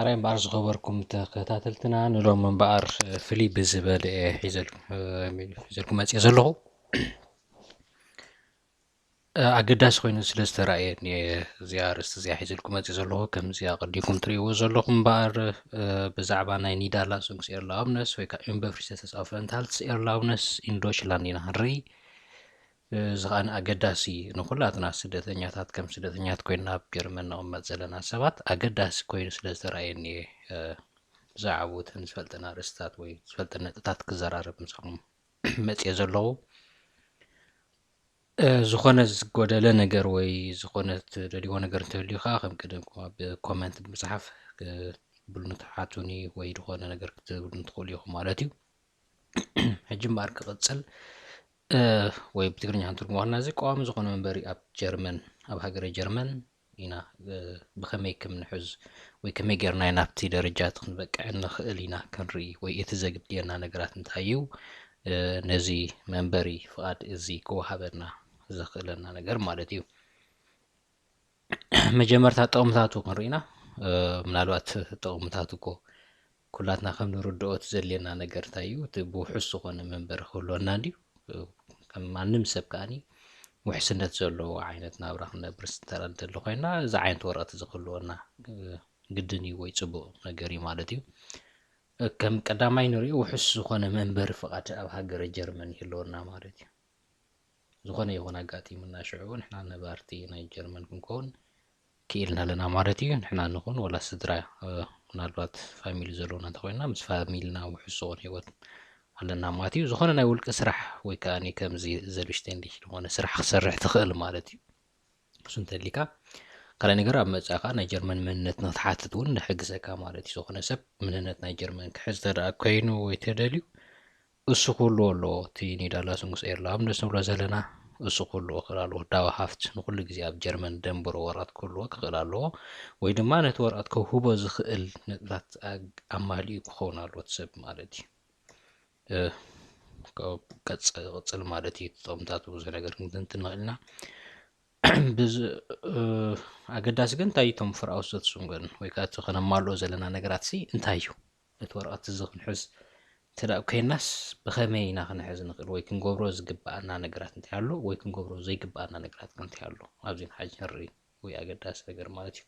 ኣራይ እምበኣር ዝኸበርኩም ተኸታተልትና፣ ንሎም እምበኣር ፍልይ ብዝበለ እየ ሒዘልኩም መፅየ ዘለኹ። ኣገዳሲ ኮይኑ ስለ ዝተረእየኒ እየ እዚኣ ኣርእስቲ እዚኣ ሒዘልኩም መፅየ ዘለኹ። ከምዚ ኣቐዲምኩም ትርእይዎ ዘለኹም እምበኣር ብዛዕባ ናይ ኒዳላ ሱንክስ ኤርላውነስ ወይ ከዓ ዩንበፍሪሰተስ ኣፍ ረንታልስ ኤርላውነስ ኢን ዶችላንድ ኢና ክንርኢ። እዚ ከኣ ኣገዳሲ ንኹላትና ስደተኛታት፣ ከም ስደተኛት ኮይንና ኣብ ጀርመን ንቕመጥ ዘለና ሰባት ኣገዳሲ ኮይኑ ስለ ዝተረኣየኒ እየ ብዛዕባኡ እተን ዝፈልጠን ኣርእስታት ወይ ዝፈልጠን ነጥብታት ክዘራረብ ምሳኹም መፅየ ዘለኹ። ዝኾነ ዝጎደለ ነገር ወይ ዝኾነ ትደልይዎ ነገር እንተልዩ ከዓ ከም ቀደምኩም ኣብ ኮመንት ብምፅሓፍ ክትብሉኒ ትሓቱኒ ወይ ዝኾነ ነገር ክትብሉኒ ትኽእሉ ኢኹም ማለት እዩ። ሕጂ እምበኣር ክቕፅል ወይ ብትግርኛ ክንትርጉሞ ከለና እዚ ቀዋሚ ዝኾነ መንበሪ ኣብ ጀርመን ኣብ ሃገረ ጀርመን ኢና ብኸመይ ከም ንሕዝ ወይ ከመይ ጌርና ናብቲ ደረጃ እቲ ክንበቅዕ ንኽእል ኢና ክንርኢ ወይ እቲ ዘግድየና ነገራት እንታይ እዩ ነዚ መንበሪ ፍቓድ እዚ ክወሃበና ዘኽእለና ነገር ማለት እዩ። መጀመርታ ጥቕምታቱ ክንርኢና ምናልባት ጥቕምታቱ እኮ ኩላትና ከም ንርድኦ እቲ ዘድልየና ነገር እንታይ እዩ? እቲ ብውሑስ ዝኾነ መንበሪ ክህልወና እንድዩ። ከም ማንም ሰብ ከኣኒ ውሕስነት ዘለዎ ዓይነት ናብራ ክንነብር እንተደሊ ኮይና እዚ ዓይነት ወረቐት እዚ ክህልወና ግድን እዩ ወይ ፅቡቕ ነገር እዩ ማለት እዩ። ከም ቀዳማይ ንሪኦ ውሑስ ዝኾነ መንበሪ ፍቓድ ኣብ ሃገረ ጀርመን ይህልወና ማለት እዩ። ዝኾነ ይኹን ኣጋጢሙና ሽዑ ንሕና ነባርቲ ናይ ጀርመን ክንከውን ክኢልና ኣለና ማለት እዩ። ንሕና ንኹን ወላ ስድራ ምናልባት ፋሚሊ ዘለውና እንተኮይና ምስ ፋሚልና ውሑስ ዝኾነ ህይወት ኣለና ማለት እዩ። ዝኾነ ናይ ውልቂ ስራሕ ወይ ከዓ ከምዚ ዘልብሽተንዲሽ ዝኾነ ስራሕ ክሰርሕ ትኽእል ማለት እዩ። እሱ እንተሊካ ካልኣይ ነገር ኣብ መፅኣ ከዓ ናይ ጀርመን መንነት ንክትሓትት እውን ንሕግዘካ ማለት እዩ። ዝኾነ ሰብ መንነት ናይ ጀርመን ክሕዝ ተደኣ ኮይኑ ወይ ተደልዩ እሱ ክህልዎ ኣለዎ። እቲ ኒዳላሱንግስ ኤርላውነስ ንብሎ ዘለና እሱ ክህልዎ ክእል ኣለዎ። ዳዋ ሃፍት ንኩሉ ግዜ ኣብ ጀርመን ደንበሮ ወረቐት ክህልዎ ክኽእል ኣለዎ። ወይ ድማ ነቲ ወረቐት ከውህቦ ዝኽእል ነጥብታት ኣማሊኡ ክኸውን ኣለዎ እቲ ሰብ ማለት እዩ። ቀፅል ማለት እዩ። ጥቕምታቱ ብዙሕ ነገር ክንትንትን ንኽእል ኢና። ኣገዳሲ ግን እንታይ እቶም ፍርኣውስ ዘትሱንገን ወይ ከዓ እቲ ከነማልኦ ዘለና ነገራት ሲ እንታይ እዩ? እቲ ወረቐት እዚ ክንሕዝ እንተ ደኣ ኮይናስ ብኸመይ ኢና ክንሕዝ ንኽእል ወይ ክንገብሮ ዝግብኣና ነገራት እንታይ ኣሎ ወይ ክንገብሮ ዘይግብኣና ነገራት ከ እንታይ ኣሎ? ኣብዚ ንሓጂ ንርኢ ወይ ኣገዳሲ ነገር ማለት እዩ።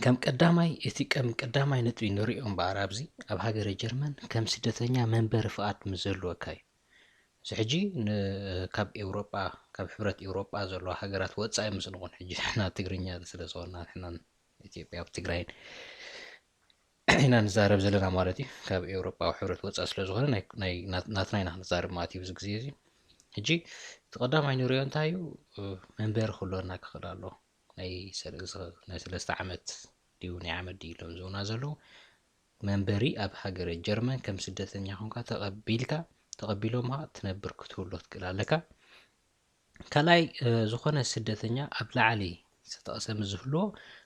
ከም ቀዳማይ እቲ ከም ቀዳማይ ነጥቢ ንሪኦ እምበኣር ኣብዚ ኣብ ሃገረ ጀርመን ከም ስደተኛ መንበሪ ፍቓድ ምስ ዘለወካ እዩ። እዚ ሕጂ ካብ ኤውሮጳ ካብ ሕብረት ኤውሮጳ ዘለዋ ሃገራት ወፃኢ ምስ ንኾን ሕጂ ንሕና ትግርኛ ስለ ዝኾንና ንሕናን ኢትዮጵያ ኣብ ትግራይን ኢና ንዛረብ ዘለና ማለት እዩ። ካብ ኤውሮጳዊ ሕብረት ወፃኢ ስለ ዝኾነ ናትና ኢና ክንዛረብ ማለት እዩ። እዚ ግዜ እዚ ሕጂ እቲ ቀዳማይ ንሪኦ እንታይ እዩ? መንበሪ ክህልወና ክኽእል ኣለዎ። ናይ ሰለስተ ዓመት ድዩ ናይ ዓመት ድዩ ኢሎም ዝብሉና ዘለዉ መንበሪ ኣብ ሃገረ ጀርመን ከም ስደተኛ ኮንካ ተቐቢልካ ተቐቢሎምካ ትነብር ክትህሉ ክትክእል ኣለካ። ካልኣይ ዝኾነ ስደተኛ ኣብ ላዕሊ ዝተጠቕሰ ምስ ዝህልዎ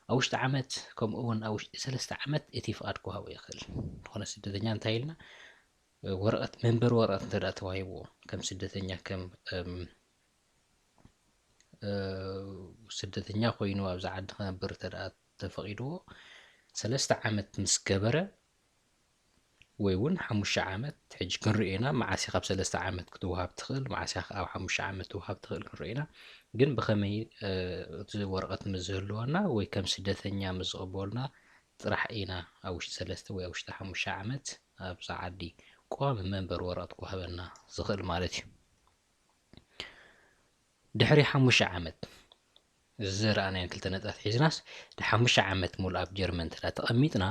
ኣብ ውሽጢ ዓመት ከምኡ እውን ኣብ ውሽጢ ሰለስተ ዓመት እቲ ፍቓድ ክወሃቦ ይኽእል። ዝኾነ ስደተኛ እንታይ ኢልና ወረቐት መንበሪ ወረቐት እንተ ተዋሂብዎ ከም ስደተኛ ከም ስደተኛ ኮይኑ ኣብዚ ዓዲ ክነብር እንተ ተፈቒድዎ ሰለስተ ዓመት ምስ ገበረ ወይ እውን ሓሙሽተ ዓመት ሕጂ ክንሪኦ ኢና። መዓስ ኢኻ ኣብ ሰለስተ ዓመት ክትወሃብ ትኽእል፣ መዓስ ኢኻ ኣብ ሓሙሽተ ዓመት ትወሃብ ትኽእል ክንሪኦ ኢና። ግን ብኸመይ እቲ ወረቐት ምስ ዝህልወና ወይ ከም ስደተኛ ምስ ዝቕበሉና ጥራሕ ኢና ኣብ ውሽጢ ሰለስተ ወይ ኣብ ውሽጢ ሓሙሽተ ዓመት ኣብዛ ዓዲ ቀዋሚ መንበሪ ወረቐት ክወሃበና ዝኽእል ማለት እዩ። ድሕሪ ሓሙሽተ ዓመት እዚ ዝረኣናዮ ክልተ ነጥብታት ሒዝናስ ንሓሙሽተ ዓመት ሙሉእ ኣብ ጀርመን እንተ ተቐሚጥና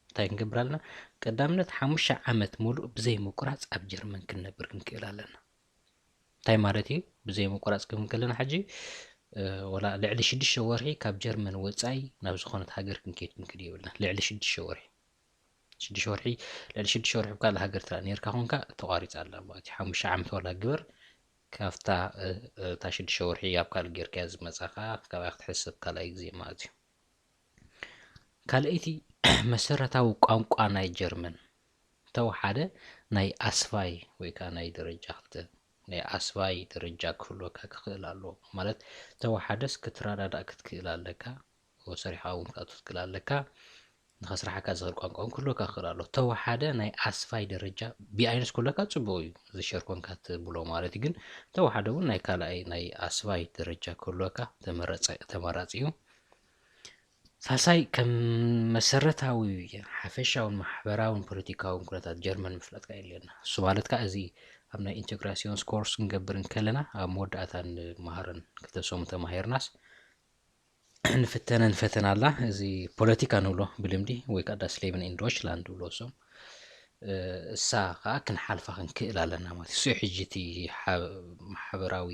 እንታይ ክንገብር ኣለና? ቀዳምነት ሓሙሽተ ዓመት ሙሉእ ብዘይ ምቁራፅ ኣብ ጀርመን ክንነብር ክንክእል ኣለና። እንታይ ማለት እዩ? ብዘይ ምቁራፅ ክብል ከለና ሕጂ ወላ ልዕሊ ሽዱሽተ ወርሒ ካብ ጀርመን ወፃኢ ናብ ዝኾነት ሃገር ክንከይድ ክንክእል የብልና። ልዕሊ ሽዱሽተ ወርሒ ሽዱሽተ ወርሒ ልዕሊ ሽዱሽተ ወርሒ ካልእ ሃገር ትራ ነርካ ኮንካ ተቋሪፃ ኣላ ማለት እዩ። ሓሙሽተ ዓመት ዋላ ግበር ካብታ እታ ሽዱሽተ ወርሒ ኣብ ካልእ ጌርካያ ዝመፃኻ ካብኣ ክትሕሰብ ካልኣይ ግዜ ማለት እዩ። ካልኣይቲ መሰረታዊ ቋንቋ ናይ ጀርመን ተወሓደ ናይ ኣስፋይ ወይ ከዓ ናይ ደረጃ ክልተ ናይ ኣስፋይ ደረጃ ክህልወካ ክኽእል ኣለዎ። ማለት ተወሓደስ ክትረዳዳእ ክትክእል ኣለካ። ሰሪሕኻ እውን ክትኣቱ ትክእል ኣለካ። ንኸስራሓካ ዝኽእል ቋንቋ እውን ክህልወካ ክኽእል ኣሎ። ተወሓደ ናይ ኣስፋይ ደረጃ ቢ ኣይነስ ክህልወካ ጽቡቕ እዩ፣ እዚ ሸር ኮንካ ትብሎ ማለት እዩ። ግን ተወሓደ እውን ናይ ካልኣይ ናይ ኣስፋይ ደረጃ ክህልወካ ተመረጸ-፣ ተመራጺ እዩ። ሳልሳይ ከም መሰረታዊ ሓፈሻውን ማሕበራውን ፖለቲካውን ኩነታት ጀርመን ምፍላጥካ የድልየና። እሱ ማለት ከኣ እዚ ኣብ ናይ ኢንተግራሲዮንስ ኮርስ ክንገብር እንከለና ኣብ መወዳእታ ንመሃረን ክልተ ሰሙን ተማሂርናስ ንፍተነን ፈተና ኣላ። እዚ ፖለቲካ ንብሎ ብልምዲ ወይ ከዓ ዳስ ሌብን ኢን ዶችላንድ ንብሎ እሶም። እ፣ እሳ ከዓ ክንሓልፋ ክንክእል ኣለና ማለት እዩ። እሱ እዩ ሕጂ እቲ ሓ-፣ ማሕበራዊ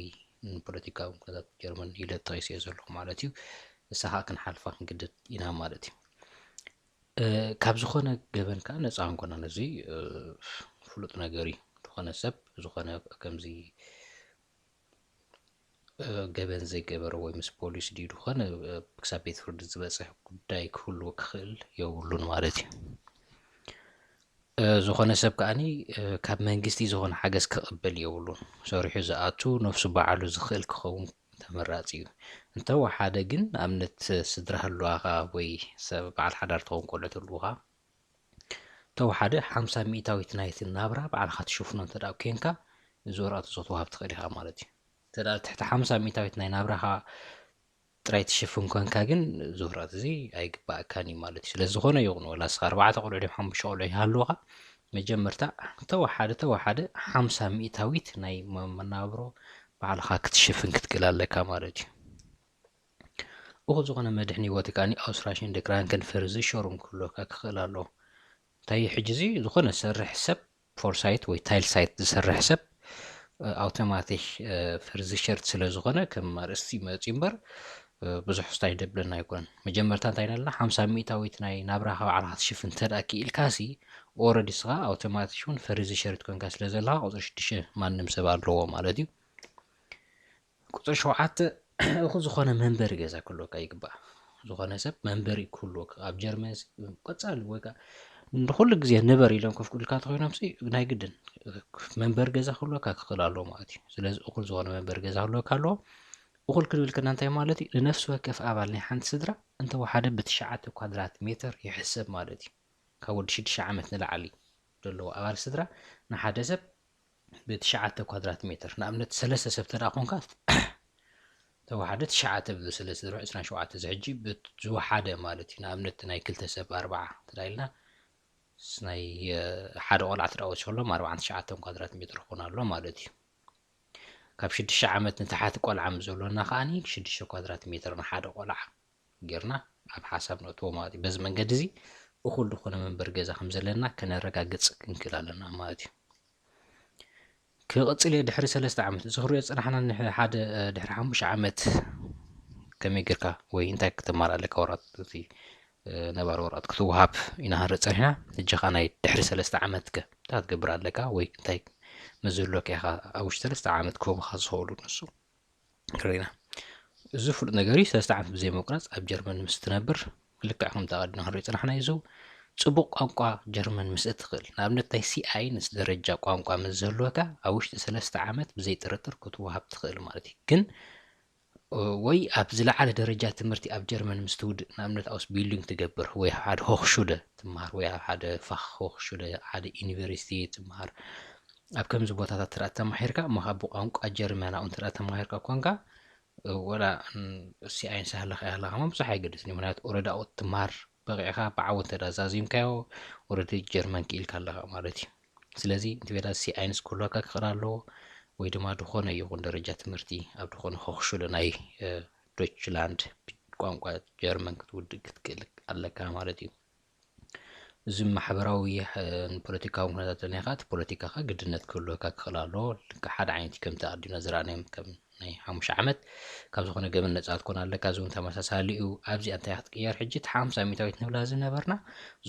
ፖለቲካዊ ኩነታት ጀርመን ኢለ ጠቒሰዮ ዘለኹ ማለት እዩ። እሳ ከዓ ክንሓልፋ ክንግደድ ኢና ማለት እዩ። እ፣ ካብ ዝኾነ ገበን ከዓ ነፃ ክንኮን እዚ፣ እ፣ ፍሉጥ ነገር እዩ። ዝኾነ ሰብ ዝኾነ ከምዚ፣ እ፣ ገበን ዘይገበረ ወይ ምስ ፖሊስ ድዩ ዝኾነ፣ እ፣ ክሳብ ቤት ፍርዲ ዝበፅሕ ጉዳይ ክህልዎ ክኽእል የብሉን ማለት እዩ። እ፣ ዝኾነ ሰብ ከኣኒ፣ እ፣ ካብ መንግስቲ ዝኾነ ሓገዝ ክቕበል የብሉን። ሰሪሑ ዝኣቱ ነፍሱ ባዕሉ ዝኽእል ክኸውን ተመራጺ እዩ። እንተወሓደ ግን ንኣብነት ስድራ ህልዋኻ ወይ ሰብ በዓል ሓዳር ትኸውን ቆልዑ ትህልዉኻ፣ ተወሓደ ሓምሳ ሚእታዊት ናይቲ ናብራ ባዕልኻ ትሽፍኖ እንተ ደኣ ኬንካ፣ እዚ ወረቐት እዚ ክትወሃብ ትኽእል ኢኻ ማለት እዩ። እንተ ደኣ ትሕቲ ሓምሳ ሚእታዊት ናይ ናብራኻ ጥራይ ትሽፍን ኮንካ ግን እዚ ወረቐት እዚ ኣይግባኣካን እዩ ማለት እዩ። ስለ ዝኾነ ይኹን ወላ እስኻ ኣርባዕተ ቆልዑ ድዮም ሓሙሽተ ቆልዑ ይሃልውኻ፣ መጀመርታ ተወሓደ ተወሓደ ሓምሳ ሚእታዊት ናይ መ-፣ መናብሮ ባዕልኻ ክትሽፍን ክትክእል ኣለካ ማለት እዩ። እኹል ዝኾነ መድሕን ህይወት ከኣ ኣውስራሽን ድክራንክን ፈርዚ ሾሩም ክህልወካ ክኽእል ኣለዎ። እንታይ እዩ ሕጂ እዚ? ዝኾነ ሰርሕ ሰብ ፎርሳይት ወይ ታይል ሳይት ዝሰርሕ ሰብ፣ እ፣ ኣውቶማቲክ፣ እ፣ ፈርዚ ሸርት ስለ ዝኾነ ከም ኣርእስቲ መጺኡ እምበር፣ እ፣ ብዙሕ ስታይ ደብለና ኣይኮነን። መጀመርታ እንታይ ኢልና ኣለና? ሓምሳ ሚእታዊት ናይ ናብራኻ ባዕልኻ ክትሽፍን እንተ ደኣ ክኢልካሲ፣ ኦረዲ ንስኻ ኣውቶማቲክ እውን ፈርዚ ሸርት ኮንካ ስለ ዘለኻ ቁጽሪ ሽዱሽተ ማንም ሰብ ኣለዎ ማለት እዩ። ቁጽሪ ሸውዓተ እኹል ዝኾነ መንበሪ ገዛ ክህልወካ ይግባእ። ዝኾነ ሰብ መንበሪ ክህልወካ ኣብ ጀርመን ስ-፣ ቀጻሊ ወይ ከኣ ንኹሉ ግዜ ንበር ኢሎም ከፍቅዱልካ እንተኾይኖም ሲ ናይ ግድን መንበሪ ገዛ ክህልወካ ክኽእል ኣለዎ ማለት እዩ። ስለዚ እኹል ዝኾነ መንበሪ ገዛ ክህልወካ ኣለዎ። እኹል ክንብል ከለና እንታይ ማለት እዩ? ንነፍሲ ወከፍ ኣባል ናይ ሓንቲ ስድራ እንተወሓደ ብትሽዓተ ኳድራት ሜትር ይሕሰብ ማለት እዩ። ካብ ወዲ ሽዱሽተ ዓመት ንላዕሊ ዘለዎ ኣባል ስድራ ንሓደ ሰብ ብትሽዓተ ኳድራት ሜትር፣ ንኣብነት ሰለስተ ሰብ ተደኣ ኮንካ፣ ተወሓደ ትሽዓተ ብሰለስተ ድሮ ዕስራን ሸውዓተ እዚ ሕጂ ብት-፣ ዝወሓደ ማለት እዩ። ንኣብነት ናይ ክልተ ሰብ ኣርባዓ እንተ ደኣ ኢልና፣ ስ-፣ ናይ፣ እ፣ ሓደ ቆልዓ ተደኣ ወሲኽሎም ኣርባዓን ትሽዓተን ኳድራት ሜትር ክኾን ኣሎ ማለት እዩ። ካብ ሽዱሽተ ዓመት ንታሕቲ ቆልዓ ምስ ዘሎና ከኣኒ ሽዱሽተ ኳድራት ሜትር ንሓደ ቆልዓ ጌርና ኣብ ሓሳብ ነእትዎ ማለት እዩ። በዚ መንገዲ እዚ እኹል ዝኾነ መንበሪ ገዛ ከም ዘለና ከነረጋግጽ ክንክእል ኣለና ማለት እዩ። ክቕጽል እየ ድሕሪ ሰለስተ ዓመት። እዚ ክሪኦ ዝጸናሕና ንሕ-፣ ሓደ፣ እ፣ ድሕሪ ሓሙሽተ ዓመት ከመይ ጌርካ ወይ እንታይ ክትማል ኣለካ ወረቐት እቲ፣ እ፣ ነባሪ ወረቐት ክትወሃብ ኢና ክንርኢ ጸኒሕና። ሕጂ ኸኣ ናይ ድሕሪ ሰለስተ ዓመት ከ እንታይ ክትገብር ኣለካ ወይ እንታይ መዝህሎካ ኢኻ ኣብ ውሽጢ ሰለስተ ዓመት ክህቡኻ ዝኽእሉ ንሱ ርኢና። እዚ ፍሉጥ ነገር እዩ። ሰለስተ ዓመት ብዘይ ምቁራጽ ኣብ ጀርመን ምስ ትነብር፣ ልክዕ ከምቲ ኣቐዲምና ክንሪኦ ዝጸናሕናዮ፣ እዚ ጽቡቕ ቋንቋ ጀርመን ምስ እትኽእል፣ ንኣብነት ናይ ሲ ኣይንስ ደረጃ ቋንቋ ምስ ዝህልወካ፣ ኣብ ውሽጢ ሰለስተ ዓመት ብዘይ ጥርጥር ክትወሃብ ትኽእል ማለት እዩ። ግን፣ እ፣ ወይ ኣብ ዝለዓለ ደረጃ ትምህርቲ ኣብ ጀርመን ምስ ትውድእ፣ ንኣብነት ኣውስቢልዲንግ ትገብር፣ ወይ ኣብ ሓደ ሆኽሹለ ትመሃር፣ ወይ ኣብ ሓደ ፋኽ ሆኽሹለ፣ ሓደ ዩኒቨርሲቲ ትመሃር፣ ኣብ ከምዚ ቦታታት እንተ ደኣ ተማሂርካ፣ እሞ ኸኣ ብቋንቋ ጀርመን ኣብኡ እንተ ደኣ ተማሂርካ ኮንካ፣ ወላ፣ ም፣ ሲ ኣይንስ ሃለኻ ይሃለኻ እሞ ብዙሕ ኣይገድስን እዩ። ምኽንያቱ ኦረዲ ኣብኡ ትምሃር በቒዕኻ ብዓወት እንተ ደኣ ዛዚምካዮ፣ ኦረዲ ጀርመን ክኢልካ ኣለኻ ማለት እዩ። ስለዚ እቲ ቤላ ሲ ኣይንስ ክህልወካ ክኽእል ኣለዎ፣ ወይ ድማ ዝኾነ ይኹን ደረጃ ትምህርቲ ኣብ ዝኾነ ሆኽሹለ ናይ፣ እ፣ ዶችላንድ ቋንቋ ጀርመን ክትውድእ ክትክእል ኣለካ ማለት እዩ። እዚ ማሕበራዊ፣ እ፣ ፖለቲካዊ ኩነታት እንተልናዮ ከኣ፣ እቲ ፖለቲካኻ ግድነት ክህልወካ ክኽእል ኣለዎ። ልክዕ ሓደ ዓይነት እዩ፣ ከምቲ ኣቐዲምና ዝረኣናዮም፣ ከም ናይ ሓሙሽተ ዓመት ካብ ዝኾነ ገበን ነጻ ክትኮን ኣለካ። እዚ እውን ተመሳሳሊ እዩ። ኣብዚኣ እንታይ ክትቅየር ሕጂ? እቲ ሓምሳ ሚእታዊት ንብላ ዝነበርና፣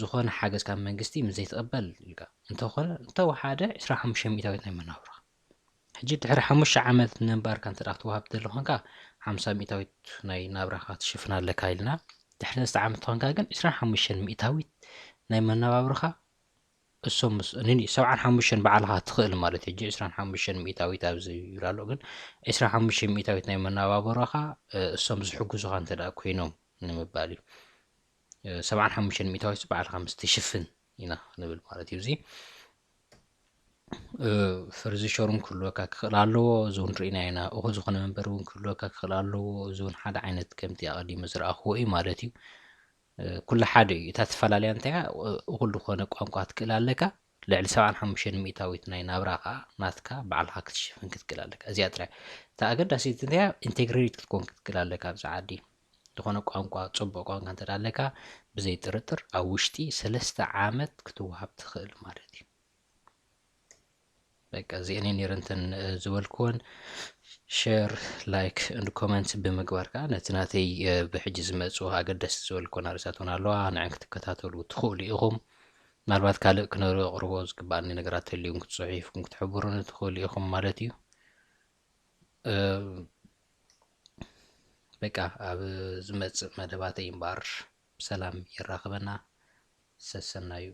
ዝኾነ ሓገዝ ካብ መንግስቲ ምስ ዘይትቕበል ኢልካ እንተኾነ፣ እንተወሓደ ዕስራ ሓሙሽተ ሚእታዊት ናይ መናብሮኻ። ሕጂ ድሕሪ ሓሙሽተ ዓመት ምንባርካ እንተ ደኣ ክትወሃብ ትደሊ ኾንካ፣ ሓምሳ ሚእታዊት ናይ ናብራኻ ክትሽፍን ኣለካ ኢልና። ድሕሪ ሰለስተ ዓመት ኾንካ ግን፣ ዕስራን ሓሙሽተን ሚእታዊት ናይ መነባብሮኻ እሶም ምስ-፣ ንኒ-፣ ሰብዓን ሓሙሽተን ባዕልኻ ትኽእል ማለት እዩ። ሕጂ ዕስራን ሓሙሽተን ሚእታዊት ኣብዚ ይብል ኣሎ፣ ግን ዕስራን ሓሙሽተን ሚእታዊት ናይ መነባብሮኻ፣ እ፣ እሶም ዝሕግዙኻ እንተ ደኣ ኮይኖም፣ ንምባል እዩ። ሰብዓን ሓሙሽተን ሚእታዊት ባዕልኻ ምስ ትሽፍን ኢና ንብል ማለት እዩ። እዚ ፈርዚ ሸሩን ክህልወካ ክኽእል ኣለዎ። እዚ እውን ርኢና ኢና። እኹል ዝኾነ መንበሪ እውን ክህልወካ ክኽእል ኣለዎ። እዚ እውን ሓደ ዓይነት ከምቲ ኣቐዲመ ዝረኣኽዎ እዩ ማለት እዩ። ኩሉ ሓደ እዩ። እታ ትፈላለያ እንታይ እያ? እኹል ዝኾነ ቋንቋ ክትክእል ኣለካ። ልዕሊ ሰብዓን ሓሙሽተን ሚእታዊት ናይ ናብራ ከዓ ናትካ ባዕልኻ ክትሽፍን ክትክእል ኣለካ። እዚኣ ጥራይ እታ ኣገዳሲት እንታይ እያ? ኢንቴግሬት ክትኮን ክትክእል ኣለካ ኣብዚ ዓዲ። ዝኾነ ቋንቋ፣ ፅቡቕ ቋንቋ እንተ ኣለካ፣ ብዘይ ጥርጥር ኣብ ውሽጢ ሰለስተ ዓመት ክትወሃብ ትኽእል ማለት እዩ። በቃ እዚአን ነይረን እተን ዝበልክወን። ሸር፣ ላይክ እንድ ኮመንት ብምግባር ከዓ ነቲ ናተይ ብሕጂ ዝመፁ ኣገደስቲ ዝበልክወን ኣርእስታት እውን ኣለዋ፣ ንዐን ክትከታተሉ ትኽእሉ ኢኹም። ምናልባት ካልእ ክነቕርቦ ዝግባኣኒ ነገራት ተልዩን ክትፅሑ ይፍኩም ክትሕብሩኒ ትኽእሉ ኢኹም ማለት እዩ። በቃ ኣብ ዝመፅእ መደባተይ እምበኣር ብሰላም የራኽበና። ሰሰናዩ።